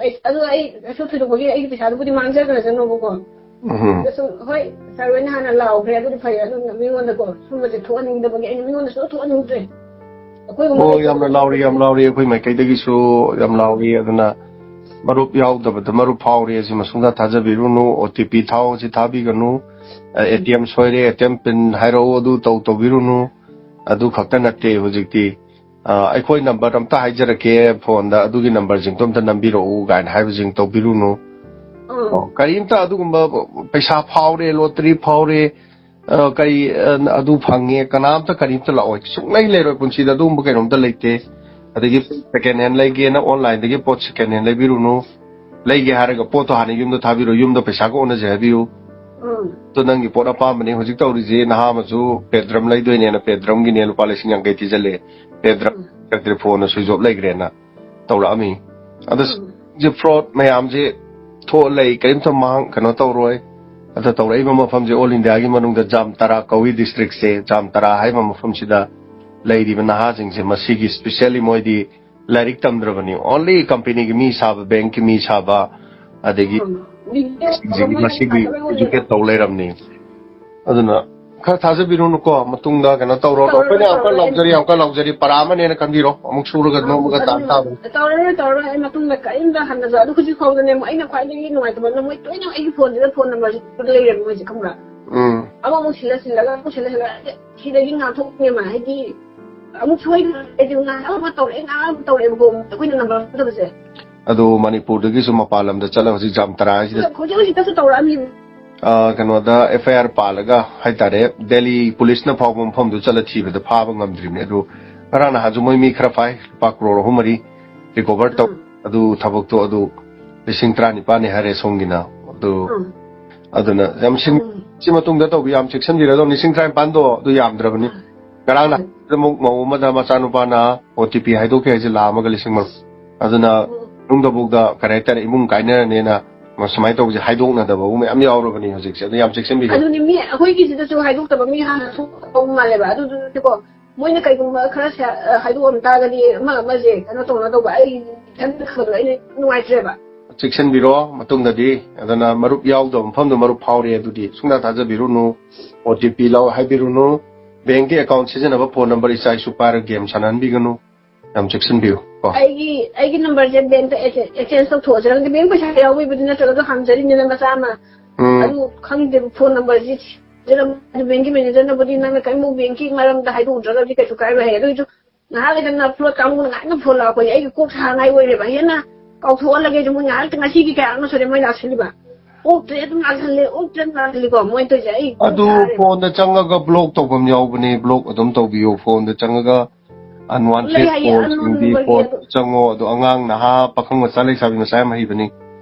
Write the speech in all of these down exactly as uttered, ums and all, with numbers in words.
ꯑꯩ, ꯑꯗꯨ ꯑꯩ ꯀꯩꯁꯨ ꯊꯣꯏꯗꯣꯛꯄꯒꯤ ꯑꯩꯒꯤ ꯄꯩꯁꯥꯗꯨꯕꯨꯗꯤ ꯃꯥꯡꯖꯈ꯭ꯔꯁꯅꯣꯕꯀꯣ꯫ ꯎꯝ꯫ ꯑꯗꯨ ꯁꯨꯝ, ꯍꯣꯏ, ꯁꯥꯔ ꯍꯣꯏꯅ ꯍꯥꯟꯅ ꯂꯥꯎꯈ꯭ꯔꯦ, ꯑꯗꯨꯗꯤ ꯐꯩ꯫ ꯑꯗꯨꯅ ꯃꯤꯉꯣꯟꯗꯀꯣ, ꯁꯨꯝꯕꯁꯦ ꯊꯣꯛꯍꯟꯅꯤꯡꯗꯕꯒꯤ ꯑꯩꯅ ꯃꯤꯉꯣꯟꯗꯁꯨ ꯊꯣꯛꯍꯟꯅꯤꯡꯗ꯭ꯔꯦ꯫ ꯑꯩꯈꯣꯏꯒꯨꯝꯕ ꯑꯣ, ꯂꯩꯇꯕ ꯌꯥꯝꯅ ꯂꯥꯎꯔꯤ, ꯌꯥꯝ ꯂꯥꯎꯔꯤ꯫ ꯑꯩꯈꯣꯏ ꯃꯥꯏꯀꯩꯗꯒꯤꯁꯨ ꯌꯥꯝ ꯂꯥꯎꯔꯤ꯫ ꯑꯗꯨꯅ ꯃꯔꯨꯞ ꯌꯥꯎꯗꯕꯗ ꯃꯔꯨꯞ ꯐꯥꯎꯔꯦ꯫ ꯑꯁꯤ ꯃꯁꯨꯡꯗ ꯊꯥꯖꯕꯤꯔꯨꯅꯨ꯫ ꯑꯣ ꯇꯤ ꯄꯤ ꯊꯥꯎ ꯑꯁꯤ ꯊꯥꯕꯤꯒꯅꯨ꯫ ꯑꯦ ꯇꯤ ꯑꯦꯝ ꯁꯣꯏꯔꯦ, ꯑꯦ ꯇꯤ ꯑꯦꯝ ꯄꯤꯟ ꯍꯥꯏꯔꯛꯎ, ꯑꯗꯨ ꯇꯧ, ꯇꯧꯕꯤꯔꯨꯅꯨ꯫ ꯑꯗꯨ ꯈꯛꯇ ꯅꯠꯇꯦ ꯍꯧꯖꯤꯛꯇꯤ꯫ ꯑ, ꯑꯩꯈꯣꯏ ꯅꯝꯕꯔ ꯑꯝꯇ ꯍꯥꯏꯖꯔꯛꯀꯦ ꯐꯣꯟꯗ, ꯑꯗꯨꯒꯤ ꯅꯝꯕꯔꯁꯤꯡꯗꯣ ꯑꯝꯇ ꯅꯝꯕꯤꯔꯛꯎ ꯀꯥꯏꯅ ꯍꯥꯏꯕꯁꯤꯡ ꯇꯧꯕꯤꯔꯨꯅꯨ꯫ ꯎꯝ꯫ ꯑꯣ, ꯀꯔꯤꯝꯇ ꯑꯗꯨꯒꯨꯝꯕ ꯄꯩꯁꯥ ꯐꯥꯎꯔꯦ, ꯂꯣꯇꯔꯤ ꯐꯥꯎꯔꯦ, ꯑ, ꯀꯔꯤ, ꯑ, ꯑꯗꯨ ꯐꯪꯉꯦ, ꯀꯅꯥꯝꯇ ꯀꯔꯤꯝꯇ ꯂꯥꯛꯑꯣꯏ, ꯁꯨꯡꯂꯩ ꯂꯩꯔꯣꯏ ꯄꯨꯟꯁꯤꯗ, ꯑꯗꯨꯒꯨꯝꯕ ꯀꯩꯅꯣꯝꯇ ꯂꯩꯇꯦ꯫ ꯑꯗꯒꯤ ꯁꯦꯀꯦꯟ ꯍꯦꯟ ꯂꯩꯒꯦꯅ ꯑꯣꯟꯂꯥꯏꯟꯗꯒꯤ ꯄꯣꯠ ꯁꯦꯀꯦꯟ ꯍꯦꯟ ꯂꯩꯕꯤꯔꯨꯅꯨ, ꯂꯩꯒꯦ ꯍꯥꯏꯔꯒ ꯄꯣꯠꯇꯣ ꯍꯥꯟꯅ ꯌꯨꯝꯗ ꯊꯥꯕꯤꯔꯣ, ꯌꯨꯝꯗ ꯄꯩꯁꯥꯒ ꯑꯣꯟꯅꯖꯦ ꯍꯥꯏꯕꯤꯌꯨ꯫ ꯎꯝ꯫ ꯑꯗꯣ ꯅꯪꯒꯤ ꯄꯣꯠ ꯑꯄꯥꯝꯕꯅꯦ꯫ ꯍꯧꯖꯤꯛ ꯇꯧꯔꯤꯁꯦ ꯅꯍꯥ ꯑꯃꯁꯨ ꯄꯦꯗ꯭ꯔꯝ ꯂꯩꯗꯣꯏꯅꯦꯅ ꯄꯦꯗ꯭ꯔꯝꯒꯤꯅꯦ ꯂꯨꯄꯥ ꯂꯤꯁꯤꯡ ꯌꯥꯡꯈꯩ ꯊꯤꯖꯜꯂꯦ, ꯄꯦꯗ꯭ꯔꯝ ꯎꯝ꯫ ꯐꯣꯟꯅ ꯁ꯭ꯋꯤꯆ ꯑꯣꯐ ꯂꯩꯈ꯭ꯔꯦꯅ ꯇꯧꯔꯛꯑꯝꯃꯤ꯫ ꯑꯗꯣ ꯎꯝ꯫ ꯁꯤ ꯐ꯭ꯔꯣꯗ ꯃꯌꯥꯝꯁꯦ ꯊꯣꯛꯑ ꯂꯩ, ꯀꯔꯤꯝꯇ ꯃꯥꯡ ꯀꯩꯅꯣ ꯇꯧꯔꯣꯏ꯫ ꯑꯗ ꯇꯧꯔꯛꯏꯕ ꯃꯐꯝꯁꯦ ꯑꯣꯜ ꯏꯟꯗꯤꯌꯥꯒꯤ ꯃꯅꯨꯡꯗ ꯖꯥꯝ ꯇꯔꯥ ꯀꯧꯏ ꯗꯤꯁꯇ꯭ꯔꯤꯛꯁꯦ꯫ ꯖꯥꯝ ꯇꯔꯥ ꯍꯥꯏꯕ ꯃꯐꯝꯁꯤꯗ ꯂꯩꯔꯤꯕ ꯅꯍꯥꯁꯤꯡꯁꯦ ꯃꯁꯤꯒꯤ ꯁ꯭ꯄꯤꯁꯦꯜꯂꯤ ꯃꯣꯏꯗꯤ ꯂꯥꯏꯔꯤꯛ ꯇꯝꯗ꯭ꯔꯕꯅꯤ, ꯑꯣꯟꯂꯤ ꯀꯝꯄꯦꯅꯤꯒꯤ ꯃꯤ ꯁꯥꯕ, ꯕꯦꯡꯀꯤ ꯃꯤ ꯁꯥꯕ, ꯑꯗꯒꯤ ꯎꯝ꯫ ꯁꯤꯡꯁꯤꯒꯤ ꯃꯁꯤꯒꯤ ꯏꯖꯨꯀꯦꯠ ꯇꯧ ꯂꯩꯔꯝꯅꯤ꯫ ꯑꯗꯨꯅ ꯈꯔ ꯊꯥꯖꯕꯤꯔꯨꯅꯨꯀꯣ, ꯃꯇꯨꯡꯗ ꯀꯩꯅꯣ ꯇꯧꯔꯣ꯫ ꯇꯧꯔꯣꯏ, ꯑꯩꯈꯣꯏꯅ ꯌꯥꯝ ꯀꯟꯅ ꯇꯧꯔꯣꯏ꯫ ꯂꯥꯎꯖꯔꯤ, ꯌꯥꯝ ꯀꯟꯅ ꯂꯥꯎꯖꯔꯤ, ꯄꯔꯥ ꯑꯃꯅꯦꯅ ꯈꯟꯕꯤꯔꯣ, ꯑꯃꯨꯛ ꯁꯨꯔꯒ ꯅꯣꯝꯃꯒ ꯇꯥꯟ ꯇꯥꯕꯅꯤ꯫ ꯇꯧꯔꯔꯣꯏ, ꯇꯧꯔꯔꯣꯏ꯫ ꯑꯩ ꯃꯇꯨꯡꯗ ꯀꯔꯤꯝꯇ ꯍꯟꯅꯁꯨ, ꯑꯗꯨ ꯍꯧꯖꯤꯛ ꯐꯥꯎꯗꯅꯦ, ꯑꯩꯅ ꯈ꯭ꯋꯥꯏꯗꯒꯤ ꯅꯨꯡꯉꯥꯏꯇꯕ ꯑꯃꯅ ꯃꯣꯏ ꯇꯣꯏꯅ ꯑꯩꯒꯤ ꯐꯣꯟꯁꯤꯗ ꯐꯣꯟ ꯅꯝꯕꯔꯁꯤ ꯂꯩꯔꯦꯕ ꯃꯣꯏꯁꯦ, ꯈꯪꯕ꯭ꯔꯥ? ꯎꯝ꯫ ꯑꯃꯃꯨꯛ ꯁꯤꯜꯂ ꯁꯤꯜꯂꯒ, ꯑꯃꯨꯛ ꯁꯤꯜꯂ ꯁꯤꯜꯂꯒ, ꯑꯦ, ꯁꯤꯗꯒꯤ ꯉꯥꯡꯊꯣꯛꯅꯦꯃ, ꯍꯥꯏꯗꯤ, ꯑꯃꯨꯛ ꯁꯣꯏꯗꯅ, ꯍꯥꯏꯗꯤ, ꯉꯥꯡ ꯑꯃ ꯇꯧꯔꯛꯑꯦ, ꯉꯥꯡ ꯑꯃ ꯇꯧꯔꯛꯑꯦꯕꯀꯣ, ꯑꯩꯈꯣꯏꯅ ꯅꯝꯕꯔ ꯈꯪꯗꯕꯁꯦ꯫ ꯑꯗꯣ ꯃꯅꯤꯄꯨꯔꯗꯒꯤꯁꯨ ꯃꯄꯥꯟ ꯂꯝꯗ ꯆꯠꯂꯒ ꯍꯧꯖꯤꯛ ꯖꯥꯝ ꯇꯔꯥ ꯍꯥꯏꯁꯤꯗ ꯍꯧꯖꯤꯛ ꯍꯧꯖꯤꯛꯇꯁꯨ ꯇꯧꯔꯛꯑꯝꯃꯤ꯫ ꯑ, ꯀꯩꯅꯣꯗ ꯑꯦꯐ ꯑꯥꯏ ꯑꯥꯔ ꯄꯥꯜꯂꯒ ꯍꯥꯏꯇꯥꯔꯦ, ꯗꯦꯜꯂꯤ ꯄꯨꯂꯤꯁꯅ ꯐꯥꯎꯕ ꯃꯐꯝꯗꯨ ꯆꯠꯂ ꯊꯤꯕꯗ ꯐꯥꯕ ꯉꯝꯗ꯭ꯔꯤꯕꯅꯤ꯫ ꯑꯗꯨ ꯉꯔꯥꯡ ꯅꯍꯥꯟꯁꯨ ꯃꯣꯏ ꯃꯤ ꯈꯔ ꯐꯥꯏ, ꯂꯨꯄꯥ ꯀ꯭ꯔꯣꯔ ꯑꯍꯨꯝ ꯃꯔꯤ ꯔꯤꯀꯣꯚꯔ ꯇꯧ꯫ ꯎꯝ꯫ ꯑꯗꯨ ꯊꯕꯛꯇꯣ ꯑꯗꯨ ꯂꯤꯁꯤꯡ ꯇꯔꯥꯅꯤꯄꯥꯜꯅꯤ ꯍꯥꯏꯔꯦ ꯁꯣꯝꯒꯤꯅ꯫ ꯑꯗꯨ ꯎꯝ꯫ ꯑꯗꯨꯅ ꯌꯥꯝ ꯁꯤꯟ-, ꯎꯝ꯫ ꯁꯤ ꯃꯇꯨꯡꯗ ꯇꯧꯕꯤ ꯌꯥꯝ ꯆꯦꯛꯁꯤꯟꯕꯤꯔꯗꯧꯅꯤ꯫ ꯂꯤꯁꯤꯡ ꯇꯔꯥꯅꯤꯄꯥꯜꯗꯣ ꯑꯗꯨ ꯌꯥꯝꯗ꯭ꯔꯕꯅꯤ꯫ ꯎꯝ꯫ ꯉꯔꯥꯡ ꯅꯍꯥꯟ ꯑꯃꯨꯛ ꯃꯧ ꯑꯃꯗ ꯃꯆꯥꯅꯨꯄꯥꯅ ꯑꯣ ꯇꯤ ꯄꯤ ꯍꯥꯏꯗꯣꯛꯀꯦ ꯍꯥꯏꯁꯦ ꯂꯥꯛ ꯑꯃꯒ ꯂꯤꯁꯤꯡ ꯃꯔꯤ꯫ ꯑꯗꯨꯅ ꯎꯝ꯫ ꯃꯅꯨꯡꯗꯐꯥꯎꯗ ꯀꯔꯤ ꯍꯥꯏꯇꯥꯔꯦ, ꯏꯃꯨꯡ ꯀꯥꯏꯅꯔꯅꯦꯅ ꯁꯨꯃꯥꯏꯅ ꯇꯧꯕꯁꯦ ꯍꯥꯏꯗꯣꯛꯅꯗꯕꯕꯨ ꯃꯌꯥꯝ ꯌꯥꯎꯔꯕꯅꯤ ꯍꯧꯖꯤꯛꯁꯦ꯫ ꯑꯗꯨ ꯌꯥꯝ ꯆꯦꯛꯁꯤꯟꯕꯤꯌꯨ꯫ ꯑꯗꯨꯅꯤ ꯃꯤ ꯑꯩꯈꯣꯏꯒꯤꯁꯤꯗꯁꯨ ꯍꯥꯏꯗꯣꯛꯇꯕ ꯃꯤ ꯍꯥꯟꯅ ꯊꯣꯛꯄ ꯃꯥꯜꯂꯦꯕ꯫ ꯑꯗꯨꯗꯨꯅꯀꯣ ꯃꯣꯏꯅ ꯀꯩꯒꯨꯝꯕ ꯈꯔ ꯁꯦ-, ꯑ, ꯍꯥꯏꯗꯣꯛꯑꯝ ꯇꯥꯔꯒꯗꯤ ꯑꯃ ꯑꯃꯁꯦ ꯀꯩꯅꯣ ꯇꯧꯅꯗꯧꯕ, ꯑꯩ ꯏꯊꯟꯇ ꯈꯟꯕꯗꯣ ꯑꯩꯅ ꯅꯨꯡꯉꯥꯏꯇ꯭ꯔꯦꯕ꯫ ꯆꯦꯛꯁꯤꯟꯕꯤꯔꯣ ꯃꯇꯨꯡꯗꯗꯤ꯫ ꯑꯗꯨꯅ ꯃꯔꯨꯞ ꯌꯥꯎꯗꯕ ꯃꯐꯝꯗꯣ ꯃꯔꯨꯞ ꯐꯥꯎꯔꯦ ꯑꯗꯨꯗꯤ ꯁꯨꯡꯊꯥ ꯊꯥꯖꯕꯤꯔꯨꯅꯨ꯫ ꯑꯣ ꯇꯤ ꯄꯤ ꯂꯧ ꯍꯥꯏꯕꯤꯔꯨꯅꯨ꯫ ꯕꯦꯡꯀꯤ ꯑꯦꯀꯥꯎꯟ ꯁꯤꯖꯤꯟꯅꯕ ꯐꯣꯟ ꯅꯝꯕꯔ ꯏꯆꯥ ꯏꯁꯨ ꯄꯥꯏꯔꯒ ꯒꯦꯝ ꯁꯥꯟꯅꯍꯟꯕꯤꯒꯅꯨ꯫ ꯌꯥꯝ ꯆꯦꯛꯁꯤꯟꯕꯤꯌꯨ ꯀꯣ꯫ ꯑꯩꯒꯤ, ꯑꯩꯒꯤ ꯅꯝꯕꯔꯁꯦ ꯕꯦꯡꯇ ꯑꯦꯛꯆꯦꯟꯖ ꯇꯧꯊꯣꯛꯑꯁꯤꯔ ꯈꯪꯗꯦ꯫ ꯕꯦꯡ ꯄꯩꯁꯥ ꯌꯥꯎꯕꯩꯕꯨꯗꯤ ꯅꯠꯇ꯭ꯔꯒ ꯑꯗꯨ ꯍꯥꯡꯖꯔꯤꯅꯦꯅ ꯃꯆꯥ ꯑꯃ꯫ ꯎꯝ꯫ ꯑꯗꯨ ꯈꯪꯗꯦꯕ, ꯐꯣꯟ ꯅꯝꯕꯔꯁꯤ ꯊꯤꯖꯔꯝ-, ꯑꯗꯨ ꯕꯦꯡꯀꯤ ꯃꯦꯅꯦꯖꯔꯅꯕꯨꯗꯤ ꯅꯪꯅ ꯀꯔꯤꯝꯐꯥꯎ ꯕꯦꯡꯀꯤ ꯃꯔꯝꯗ ꯍꯥꯏꯗꯣꯛꯎꯗ꯭ꯔꯒꯗꯤ ꯀꯩꯁꯨ ꯀꯥꯏꯔꯣꯏ ꯍꯥꯏ꯫ ꯑꯗꯨ ꯑꯣꯏꯁꯨ ꯉꯥꯏꯍꯥꯛ ꯂꯩꯇꯅ ꯐ꯭ꯂꯣꯠ ꯀꯥꯡꯕꯨꯅ ꯉꯥꯏꯅ ꯐꯣꯟ ꯂꯥꯛꯄꯁꯦ ꯑꯩꯒꯤ ꯀꯣꯛ ꯁꯥꯅꯉꯥꯏ ꯑꯣꯏꯔꯦꯕ꯫ ꯍꯦꯟꯅ ꯀꯥꯎꯊꯣꯛꯍꯜꯂꯒꯦ ꯑꯩꯁꯨ, ꯃꯣꯏ ꯉꯥꯏꯍꯥꯛꯇ ꯉꯁꯤꯒꯤ ꯀꯌꯥꯔꯛꯅꯣ ꯁꯨꯔꯦ ꯃꯣꯏ ꯂꯥꯛꯁꯜꯂꯤꯕ꯫ ꯑꯣꯛꯇ꯭ꯔꯦ ꯑꯗꯨꯝ ꯂꯥꯛꯁꯜꯂꯦ, ꯑꯣꯛꯇ꯭ꯔꯦ ꯑꯗꯨꯝ ꯂꯥꯛꯁꯜꯂꯤꯀꯣ ꯃꯣꯏ ꯇꯧꯔꯤꯁꯦ꯫ ꯑꯩ ꯀꯣꯛ ꯑꯗꯨ ꯁꯥꯔꯦꯕ꯫ ꯐꯣꯟꯗ ꯆꯪꯉꯒ ꯕ꯭ꯂꯣꯛ ꯇꯧꯐꯝ ꯌꯥꯎꯕꯅꯦ, ꯕ꯭ꯂꯣꯛ ꯑꯗꯨꯝ ꯇꯧꯕꯤꯌꯣ꯫ ꯐꯣꯟꯗ ꯆꯪꯉꯒ ꯑꯟꯋꯥꯟꯇꯦꯗ ꯂꯩ ꯍꯥꯏꯌꯦ, ꯀꯣꯜꯁꯤꯡꯗꯤ ꯑꯟꯅꯣꯟ ꯐꯣꯟ ꯅꯝꯕꯔꯒꯤ ꯑꯗꯨ꯫ ꯆꯪꯉꯣ꯫ ꯑꯗꯣ ꯑꯉꯥꯡ ꯅꯍꯥ ꯄꯥꯈꯪ ꯃꯆꯥ ꯂꯩꯁꯥꯕꯤ ꯃꯆꯥ ꯌꯥꯝ ꯍꯩꯕꯅꯤ꯫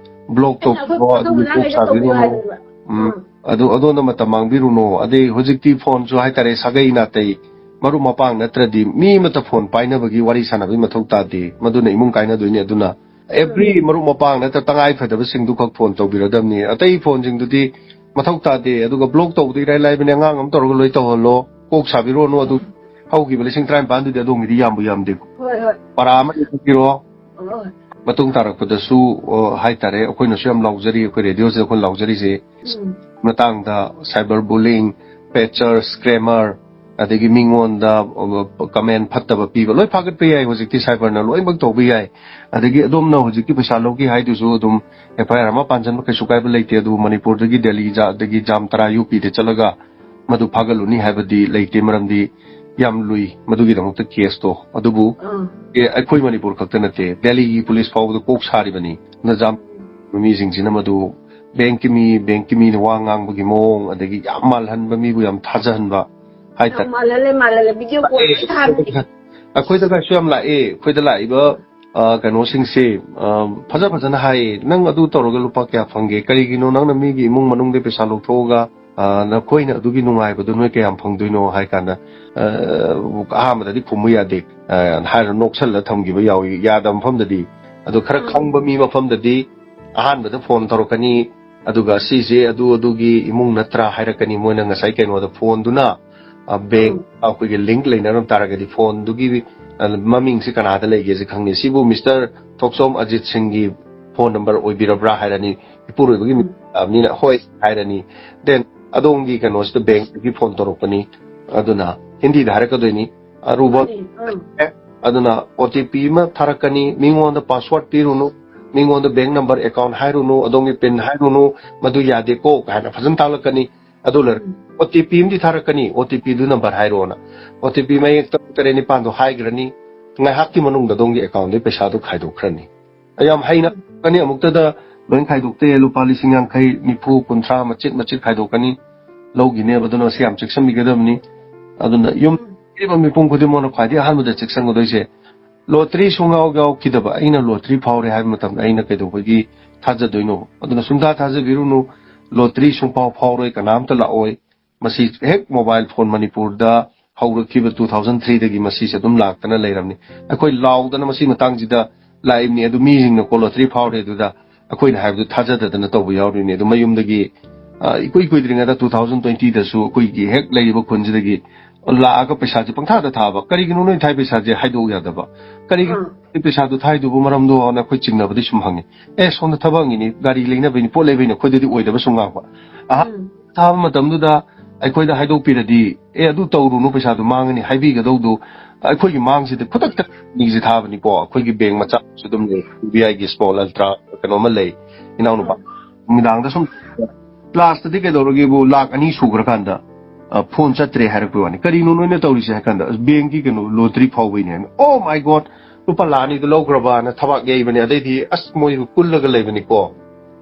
ꯕ꯭ꯂꯣꯛ ꯑꯩꯅ ꯑꯩꯈꯣꯏ ꯇꯧꯕꯤꯔꯣ, ꯄꯥꯈꯪ ꯑꯗꯨꯒꯤ ꯃꯆꯥ ꯀꯣꯛ ꯂꯩꯗ ꯇꯧꯕꯤꯌꯨ ꯁꯥꯕꯤꯔꯨꯅꯨ꯫ ꯍꯥꯏꯕꯅꯦꯕ꯫ ꯎꯝ꯫ ꯑꯥ꯫ ꯑꯗꯨ ꯑꯗꯣꯝꯗ ꯃꯇꯝ ꯃꯥꯡꯕꯤꯔꯨꯅꯨ꯫ ꯑꯗꯩ ꯍꯧꯖꯤꯛꯇꯤ ꯐꯣꯟꯁꯨ ꯍꯥꯏꯇꯥꯔꯦ, ꯁꯥꯒꯩ ꯅꯥꯇꯩ ꯃꯔꯨꯞ ꯃꯄꯥꯡ ꯅꯠꯇ꯭ꯔꯗꯤ ꯃꯤ ꯑꯃꯠꯇ ꯐꯣꯟ ꯄꯥꯏꯅꯕꯒꯤ ꯋꯥꯔꯤ ꯁꯥꯟꯅꯕꯒꯤ ꯃꯊꯧ ꯇꯥꯗꯦ꯫ ꯃꯗꯨꯅ ꯏꯃꯨꯡ ꯀꯥꯏꯅꯗꯣꯏꯅꯤ꯫ ꯑꯗꯨꯅ ꯎꯝ꯫ ꯑꯦꯚ꯭ꯔꯤ ꯃꯔꯨꯞ ꯃꯄꯥꯡ ꯅꯠꯇ꯭ꯔ ꯇꯉꯥꯏ ꯐꯗꯕꯁꯤꯡꯗꯨ ꯈꯛ ꯐꯣꯟ ꯇꯧꯕꯤꯔꯗꯕꯅꯤ꯫ ꯑꯇꯩ ꯐꯣꯟꯁꯤꯡꯗꯨꯗꯤ ꯃꯊꯧ ꯇꯥꯗꯦ꯫ ꯑꯗꯨꯒ ꯕ꯭ꯂꯣꯛ ꯇꯧꯕꯗꯤ ꯏꯔꯥꯏ ꯂꯥꯏꯕꯅꯤ, ꯑꯉꯥꯡ ꯑꯃ ꯇꯧꯔꯒ ꯂꯣꯏ ꯇꯧꯍꯜꯂꯣ꯫ ꯀꯣꯛ ꯁꯥꯕꯤꯔꯣꯅꯨ꯫ ꯑꯗꯨ ꯎꯝ꯫ ꯍꯧꯈꯤꯕ ꯂꯤꯁꯤꯡ ꯇꯔꯥꯅꯤꯄꯥꯟꯗꯨꯗꯤ ꯑꯗꯣꯝꯒꯤꯗꯤ ꯌꯥꯝꯕꯨ ꯌꯥꯝꯗꯦꯀꯣ꯫ ꯍꯣꯏ, ꯍꯣꯏ꯫ ꯄꯔꯥ ꯑꯃ ꯏꯕꯤꯔꯣ꯫ ꯍꯣꯏ꯫ ꯃꯇꯨꯡ ꯇꯥꯔꯛꯄꯗꯁꯨ, ꯑ, ꯍꯥꯏꯇꯥꯔꯦ, ꯑꯩꯈꯣꯏꯅꯁꯨ ꯌꯥꯝ ꯂꯥꯎꯖꯔꯤ, ꯑꯩꯈꯣꯏ ꯔꯦꯗꯤꯑꯣꯁꯤꯗ ꯑꯩꯈꯣꯏꯅ ꯂꯥꯎꯖꯔꯤꯁꯦ ꯎꯝ꯫ ꯃꯇꯥꯡꯗ cyber bullying, pager, scammer, ꯑꯗꯒꯤ ꯃꯤꯉꯣꯟꯗ, ꯑ, ꯀꯃꯦꯟ ꯐꯠꯇꯕ ꯄꯤꯕ ꯂꯣꯏ ꯐꯥꯒꯠꯄ ꯌꯥꯏ꯫ ꯍꯧꯖꯤꯛꯇꯤ ꯁꯥꯏꯕꯔꯅ ꯂꯣꯏꯅꯃꯛ ꯇꯧꯕ ꯌꯥꯏ꯫ ꯑꯗꯒꯤ ꯑꯗꯣꯝꯅ ꯍꯧꯖꯤꯛꯀꯤ ꯄꯩꯁꯥ ꯂꯧꯒꯦ ꯍꯥꯏꯗꯨꯁꯨ ꯑꯗꯨꯝ ꯑꯦꯐ ꯑꯥꯏ ꯑꯥꯔ ꯑꯃ ꯄꯥꯟꯁꯤꯟꯕ ꯀꯩꯁꯨ ꯀꯥꯏꯕ ꯂꯩꯇꯦ꯫ ꯑꯗꯨꯕꯨ ꯃꯅꯤꯄꯨꯔꯗꯒꯤ ꯗꯦꯜꯂꯤꯗ, ꯑꯗꯒꯤ ꯖꯥꯝꯇꯔꯥ ꯌꯨ ꯄꯤꯗ ꯆꯠꯂꯒ ꯃꯗꯨ ꯐꯥꯒꯠꯂꯨꯅꯤ ꯍꯥꯏꯕꯗꯤ ꯂꯩꯇꯦ, ꯃꯔꯝꯗꯤ ꯌꯥꯝ ꯂꯨꯏ ꯃꯗꯨꯒꯤꯗꯃꯛꯇ ꯀꯦꯁꯇꯣ꯫ ꯑꯗꯨꯕꯨ ꯑꯥ꯫ ꯑꯦ, ꯑꯩꯈꯣꯏ ꯃꯅꯤꯄꯨꯔ ꯈꯛꯇ ꯅꯠꯇꯦ, ꯗꯦꯜꯂꯤꯒꯤ ꯄꯨꯂꯤꯁ ꯐꯥꯎꯕꯗ ꯀꯣꯛ ꯁꯥꯔꯤꯕꯅꯤ꯫ ꯅꯖꯥꯝ ꯃꯤꯁꯤꯡꯁꯤꯅ ꯃꯗꯨ ꯕꯦꯡꯀꯤ ꯃꯤ, ꯕꯦꯡꯀꯤ ꯃꯤꯅ ꯋꯥ ꯉꯥꯡꯕꯒꯤ ꯃꯑꯣꯡ, ꯑꯗꯒꯤ ꯌꯥꯝ ꯃꯥꯜꯍꯟꯕ, ꯃꯤꯕꯨ ꯌꯥꯝ ꯊꯥꯖꯍꯟꯕ ꯍꯥꯏꯇꯥꯔꯦ꯫ ꯌꯥꯝ ꯃꯥꯜꯍꯜꯂꯦ, ꯃꯥꯜꯍꯜꯂꯦ꯫ ꯚꯤꯗꯤꯑꯣ ꯀꯣꯜ ꯑꯦ, ꯂꯣꯏ ꯊꯥꯔꯦ꯫ ꯑꯩꯈꯣꯏꯗ ꯀꯩꯁꯨ ꯌꯥꯝ ꯂꯥꯛꯑꯦ꯫ ꯑꯩꯈꯣꯏꯗ ꯂꯥꯛꯏꯕ, ꯑ, ꯀꯩꯅꯣꯁꯤꯡꯁꯦ, ꯑ, ꯐꯖ ꯐꯖꯅ ꯍꯥꯏꯌꯦ, "ꯅꯪ ꯑꯗꯨ ꯇꯧꯔꯒ ꯂꯨꯄꯥ ꯀꯌꯥ ꯐꯪꯒꯦ? ꯀꯔꯤꯒꯤꯅꯣ ꯅꯪꯅ ꯃꯤꯒꯤ ꯏꯃꯨꯡ ꯃꯅꯨꯡꯗ ꯄꯩꯁꯥ ꯂꯧꯊꯣꯛꯑꯒ, ꯑ, ꯅꯈꯣꯏꯅ ꯑꯗꯨꯒꯤ ꯅꯨꯡꯉꯥꯏꯕꯗꯨ ꯅꯣꯏ ꯀꯌꯥꯝ ꯐꯪꯗꯣꯏꯅꯣ?" ꯍꯥꯏ ꯀꯥꯟꯗ, ꯑ, ꯑꯍꯥꯟꯕꯗꯗꯤ ꯈꯨꯝꯕ ꯌꯥꯗꯦ, ꯑ, ꯍꯥꯏꯔ ꯅꯣꯛꯁꯜꯂ ꯊꯝꯈꯤꯕ ꯌꯥꯎꯏ, ꯌꯥꯗꯕ ꯃꯐꯝꯗꯗꯤ꯫ ꯑꯗꯣ ꯈꯔ ꯎꯝ꯫ ꯈꯪꯕ ꯃꯤ ꯃꯐꯝꯗꯗꯤ ꯑꯍꯥꯟꯕꯗ ꯐꯣꯟ ꯇꯧꯔꯛꯀꯅꯤ, ꯑꯗꯨꯒ "ꯁꯤꯁꯦ ꯑꯗꯨ ꯑꯗꯨꯒꯤ ꯏꯃꯨꯡ ꯅꯠꯇ꯭ꯔꯥ?" ꯍꯥꯏꯔꯛꯀꯅꯤ꯫ ꯃꯣꯏꯅ ꯉꯁꯥꯏ ꯀꯩꯅꯣꯗ ꯐꯣꯟꯗꯨꯅ ꯕꯦꯡ ꯑꯩꯈꯣꯏꯒꯤ ꯂꯤꯡ ꯂꯩꯅꯔꯝ ꯇꯥꯔꯒꯗꯤ ꯐꯣꯟꯗꯨꯒꯤ ꯃꯃꯤꯡꯁꯤ ꯀꯅꯥꯗ ꯂꯩꯒꯦꯁꯦ ꯈꯪꯅꯤ꯫ "ꯁꯤꯕꯨ ꯃꯤꯁꯇꯔ ꯊꯣꯛꯆꯣꯝ ꯑꯖꯤꯠ ꯁꯤꯡꯒꯤ ꯐꯣꯟ ꯅꯝꯕꯔ ꯑꯣꯏꯕꯤꯔꯕ꯭ꯔꯥ?" ꯍꯥꯏꯔꯅꯤ꯫ ꯏꯄꯨꯔꯣꯏꯕꯒꯤ ꯃꯤꯡ ꯂꯥꯛꯑꯕꯅꯤꯅ "ꯍꯣꯏ" ꯍꯥꯏꯔꯅꯤ꯫ Then ꯑꯗꯣꯝꯒꯤ ꯀꯩꯅꯣꯁꯤꯗ ꯕꯦꯡꯗꯒꯤ ꯐꯣꯟ ꯇꯧꯔꯛꯄꯅꯤ꯫ ꯑꯗꯨꯅ ꯍꯤꯟꯗꯤꯗ ꯍꯥꯏꯔꯛꯀꯗꯣꯏꯅꯤ꯫ ꯑꯔꯨꯕ ꯑꯗꯨꯅ ꯑꯣ ꯇꯤ ꯄꯤ ꯑꯃ ꯊꯥꯔꯛꯀꯅꯤ, "ꯃꯤꯉꯣꯟꯗ ꯄꯥꯁꯋꯥꯔꯗ ꯄꯤꯔꯨꯅꯨ, ꯃꯤꯉꯣꯟꯗ ꯕꯦꯡ ꯅꯝꯕꯔ, ꯑꯦꯀꯥꯎꯟ ꯍꯥꯏꯔꯨꯅꯨ, ꯑꯗꯣꯝꯒꯤ ꯄꯤꯟ ꯍꯥꯏꯔꯨꯅꯨ, ꯃꯗꯨ ꯌꯥꯗꯦꯀꯣ" ꯀꯥꯏꯅ ꯐꯖꯅ ꯇꯥꯛꯂꯛꯀꯅꯤ꯫ ꯑꯗꯨ ꯂꯩꯔ ꯑꯣ ꯇꯤ ꯄꯤ ꯑꯃꯗꯤ ꯊꯥꯔꯛꯀꯅꯤ꯫ "O T ꯄꯤꯗꯨ number ꯍꯥꯏꯔꯣꯅ" O T P ꯃꯌꯦꯛ ꯇꯔꯨꯛ ꯇꯔꯦꯠ ꯅꯤꯄꯥꯟꯗꯣ ꯍꯥꯏꯈ꯭ꯔꯅꯤ꯫ ꯉꯥꯏꯍꯥꯛꯀꯤ ꯃꯅꯨꯡꯗ ꯑꯗꯣꯝꯒꯤ ꯑꯦꯀꯥꯎꯟꯗꯒꯤ ꯄꯩꯁꯥꯗꯨ ꯈꯥꯏꯗꯣꯛꯈ꯭ꯔꯅꯤ꯫ ꯌꯥꯝ ꯍꯩꯅ ꯀꯅꯤ ꯑꯃꯨꯛꯇꯗ ꯂꯣꯏ ꯈꯥꯏꯗꯣꯛꯇꯦ꯫ ꯂꯨꯄꯥ ꯂꯤꯁꯤꯡ ꯌꯥꯡꯈꯩ, ꯅꯤꯐꯨ, ꯀꯨꯟꯊ꯭ꯔꯥ ꯃꯆꯤꯠ ꯃꯆꯤꯠ ꯈꯥꯏꯗꯣꯛꯀꯅꯤ꯫ ꯂꯧꯈꯤꯅꯦꯕ꯫ ꯑꯗꯨꯅ ꯁꯤ ꯌꯥꯝ ꯆꯦꯛꯁꯤꯟꯕꯤꯒꯗꯕꯅꯤ꯫ ꯑꯗꯨꯅ ꯌꯨꯝ ꯂꯩꯔꯤꯕ ꯃꯤꯄꯨꯝ ꯈꯨꯗꯤꯡꯃꯛꯅ ꯈ꯭ꯋꯥꯏꯗꯒꯤ ꯑꯍꯥꯟꯕꯗ ꯆꯦꯛꯁꯤꯟꯒꯗꯣꯏꯁꯦ, ꯂꯣꯇ꯭ꯔꯤ ꯁꯨꯡꯌꯥꯎ ꯌꯥꯎꯈꯤꯗꯕ ꯑꯩꯅ ꯂꯣꯇ꯭ꯔꯤ ꯐꯥꯎꯔꯦ ꯍꯥꯏꯕ ꯃꯇꯝꯗ ꯑꯩꯅ ꯀꯩꯗꯧꯕꯒꯤ ꯊꯥꯖꯗꯣꯏꯅꯣ? ꯑꯗꯨꯅ ꯁꯨꯡꯊꯥ ꯊꯥꯖꯕꯤꯔꯨꯅꯨ꯫ ꯂꯣꯇ꯭ꯔꯤ ꯁꯨꯡꯐꯥꯎ ꯐꯥꯎꯔꯣꯏ, ꯀꯅꯥꯝꯇ ꯂꯥꯛꯑꯣꯏ꯫ ꯃꯁꯤ ꯍꯦꯛ ꯃꯣꯕꯥꯏꯜ ꯐꯣꯟ ꯃꯅꯤꯄꯨꯔꯗ ꯍꯧꯔꯛꯈꯤꯕ two thousand three ꯗꯒꯤ ꯃꯁꯤꯁꯦ ꯑꯗꯨꯝ ꯂꯥꯛꯇꯅ ꯂꯩꯔꯕꯅꯤ꯫ ꯑꯩꯈꯣꯏ ꯂꯥꯎꯗꯅ ꯃꯁꯤ ꯃꯇꯥꯡꯁꯤꯗ ꯂꯥꯛꯏꯕꯅꯤ, ꯑꯗꯨ ꯃꯤꯁꯤꯡꯅ ꯀꯣ ꯂꯣꯇ꯭ꯔꯤ ꯐꯥꯎꯔꯦ ꯑꯗꯨꯗ ꯑꯩꯈꯣꯏꯅ ꯍꯥꯏꯕꯗꯨ ꯊꯥꯖꯗꯗꯅ ꯇꯧꯕ ꯌꯥꯎꯔꯤꯅꯤ꯫ ꯑꯗꯨ ꯃꯌꯨꯝꯗꯒꯤ, ꯑ, ꯏꯀꯨꯏ ꯀꯨꯏꯗ꯭ꯔꯤꯉꯩꯗ two thousand twenty ꯗꯁꯨ ꯑꯩꯈꯣꯏꯒꯤ ꯍꯦꯛ ꯂꯩꯔꯤꯕ ꯈꯨꯟꯁꯤꯗꯒꯤ ꯂꯥꯛꯑꯒ ꯄꯩꯁꯥꯁꯦ ꯄꯪꯊꯥꯗ ꯊꯥꯕ꯫ "ꯀꯔꯤꯒꯤꯅꯣ ꯅꯣꯏ ꯊꯥꯏ ꯄꯩꯁꯥꯁꯦ?" ꯍꯥꯏꯗꯣꯛꯎ ꯌꯥꯗꯕ꯫ "ꯀꯔꯤꯒꯤꯅꯣ ꯎꯝ꯫ ꯅꯣꯏ ꯄꯩꯁꯥꯗꯣ ꯊꯥꯏꯗꯨꯕꯨ ꯃꯔꯝꯗꯣ?" ꯍꯥꯏꯅ ꯑꯩꯈꯣꯏ ꯆꯤꯡꯅꯕꯗꯤ ꯁꯨꯝ ꯍꯪꯉꯤ꯫ "ꯑꯦ, ꯁꯣꯝꯗ ꯊꯕꯛꯅꯤꯅꯤ, ꯒꯥꯔꯤ ꯂꯩꯅꯕꯩꯅꯤ, ꯄꯣꯠ ꯂꯩꯕꯩꯅꯤ, ꯑꯩꯈꯣꯏꯗꯗꯤ ꯑꯣꯏꯗꯕ" ꯁꯨꯝ ꯉꯥꯡꯕ꯫ ꯑꯍꯥꯟꯕ ꯎꯝ꯫ ꯊꯥꯕ ꯃꯇꯝꯗꯨꯗ ꯑꯩꯈꯣꯏꯗ ꯍꯥꯏꯗꯣꯛꯄꯤꯔꯗꯤ, "ꯑꯦ, ꯑꯗꯨ ꯇꯧꯔꯨꯅꯨ, ꯄꯩꯁꯥꯗꯣ ꯃꯥꯡꯉꯅꯤ" ꯍꯥꯏꯕꯤꯒꯗꯧꯗꯣ ꯑꯩꯈꯣꯏꯒꯤ ꯃꯥꯡꯁꯤꯗ ꯈꯨꯗꯛꯇ ꯃꯤꯁꯦ ꯊꯥꯕꯅꯤꯀꯣ꯫ ꯑꯩꯈꯣꯏꯒꯤ ꯕꯦꯡ ꯃꯆꯥꯁꯨ ꯑꯗꯨꯝ ꯂꯩ, ꯌꯨ ꯕꯤ ꯑꯥꯏꯒꯤ ꯁ꯭ꯃꯣꯜ ꯑꯜꯇ꯭ꯔꯥ ꯀꯩꯅꯣ ꯑꯃ ꯂꯩ, ꯏꯅꯥꯎꯅꯨꯄꯥ꯫ ꯅꯨꯃꯤꯗꯥꯡꯗ ꯁꯨꯝ ꯀ꯭ꯂꯥꯁꯇꯗꯤ ꯀꯩꯗꯧꯔꯒꯦꯕꯨ, ꯂꯥꯛ ꯑꯅꯤ ꯁꯨꯈ꯭ꯔꯀꯥꯟꯗ, ꯑ, ꯐꯣꯟ ꯆꯠꯇ꯭ꯔꯦ ꯍꯥꯏꯔꯛꯄꯩ ꯋꯥꯅꯤ꯫ "ꯀꯔꯤꯅꯣ ꯅꯣꯏꯅ ꯇꯧꯔꯤꯁꯦ?" ꯍꯥꯏ ꯀꯥꯟꯗ, "ꯑꯁ, ꯕꯦꯡꯒꯤ ꯀꯩꯅꯣ, ꯂꯣꯇ꯭ꯔꯤ ꯐꯥꯎꯕꯩꯅꯦ" ꯍꯥꯏꯕ꯫ "Oh my God, ꯂꯨꯄꯥ ꯂꯥꯛ ꯑꯅꯤꯗꯨ ꯂꯧꯈ꯭ꯔꯕꯅ" ꯊꯕꯥꯛ ꯌꯩꯕꯅꯦ꯫ ꯑꯗꯩꯗꯤ ꯑꯁ, ꯃꯣꯏꯕꯨ ꯀꯨꯜꯂꯒ ꯂꯩꯕꯅꯤꯀꯣ꯫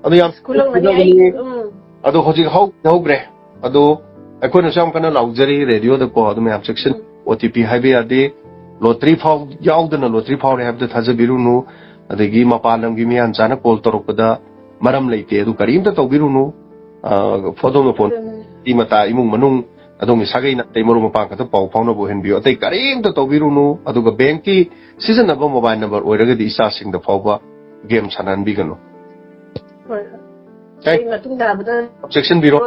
ꯑꯗꯨ ꯌꯥꯝ ꯈꯨꯂꯪ ꯃꯅꯤ ꯑꯩ, ꯎꯝ꯫ ꯑꯗꯣ ꯍꯧꯖꯤꯛ ꯍꯧ-, ꯍꯧꯈ꯭ꯔꯦ꯫ ꯑꯗꯣ ꯑꯩꯈꯣꯏꯅꯁꯨ ꯌꯥꯝ ꯀꯟꯅ ꯂꯥꯎꯖꯔꯤ ꯔꯦꯗꯤꯑꯣꯗꯀꯣ, ꯑꯗꯨ ꯃꯌꯥꯝ ꯆꯦꯛꯁꯤꯟ꯫ ꯎꯝ꯫ ꯑꯣ ꯇꯤ ꯄꯤ ꯍꯥꯏꯕ ꯌꯥꯗꯦ꯫ ꯂꯣꯇ꯭ꯔꯤ ꯐꯥꯎ ꯌꯥꯎꯗꯅ ꯂꯣꯇ꯭ꯔꯤ ꯐꯥꯎꯔꯦ ꯍꯥꯏꯕꯗ ꯊꯥꯖꯕꯤꯔꯨꯅꯨ꯫ ꯑꯗꯒꯤ ꯃꯄꯥꯟ ꯂꯝꯒꯤ ꯃꯤꯌꯥꯟ ꯆꯥꯅ ꯀꯣꯜ ꯇꯧꯔꯛꯄꯗ ꯃꯔꯝ ꯂꯩꯇꯦ꯫ ꯑꯗꯨ ꯀꯔꯤꯝꯇ ꯇꯧꯕꯤꯔꯨꯅꯨ꯫ ꯑ, ꯐꯣꯇꯣ ꯃꯄꯣꯟ, ꯑꯗꯨꯅꯦ꯫ ꯃꯇꯥ, ꯏꯃꯨꯡ ꯃꯅꯨꯡ, ꯑꯗꯣꯝꯒꯤ ꯁꯥꯒꯩ ꯅꯥꯇꯩ ꯃꯔꯨꯞ ꯃꯄꯥꯡ ꯈꯛꯇ ꯄꯥꯎ ꯐꯥꯎꯅꯕ ꯑꯣꯏꯍꯟꯕꯤꯌꯨ꯫ ꯑꯇꯩ ꯀꯔꯤꯝꯇ ꯇꯧꯕꯤꯔꯨꯅꯨ꯫ ꯑꯗꯨꯒ ꯕꯦꯡꯀꯤ ꯁꯤꯖꯤꯟꯅꯕ ꯃꯣꯕꯥꯏꯜ ꯅꯝꯕꯔ ꯑꯣꯏꯔꯒꯗꯤ ꯏꯆꯥꯁꯤꯡꯗ ꯐꯥꯎꯕ ꯒꯦꯝ ꯁꯥꯟꯅꯍꯟꯕꯤꯒꯅꯨ꯫ ꯍꯣꯏ꯫ ꯀꯩ? ꯑꯩ ꯃꯇꯨꯡ ꯇꯥꯕꯗ ꯆꯦꯛꯁꯤꯟꯕꯤꯔꯣ꯫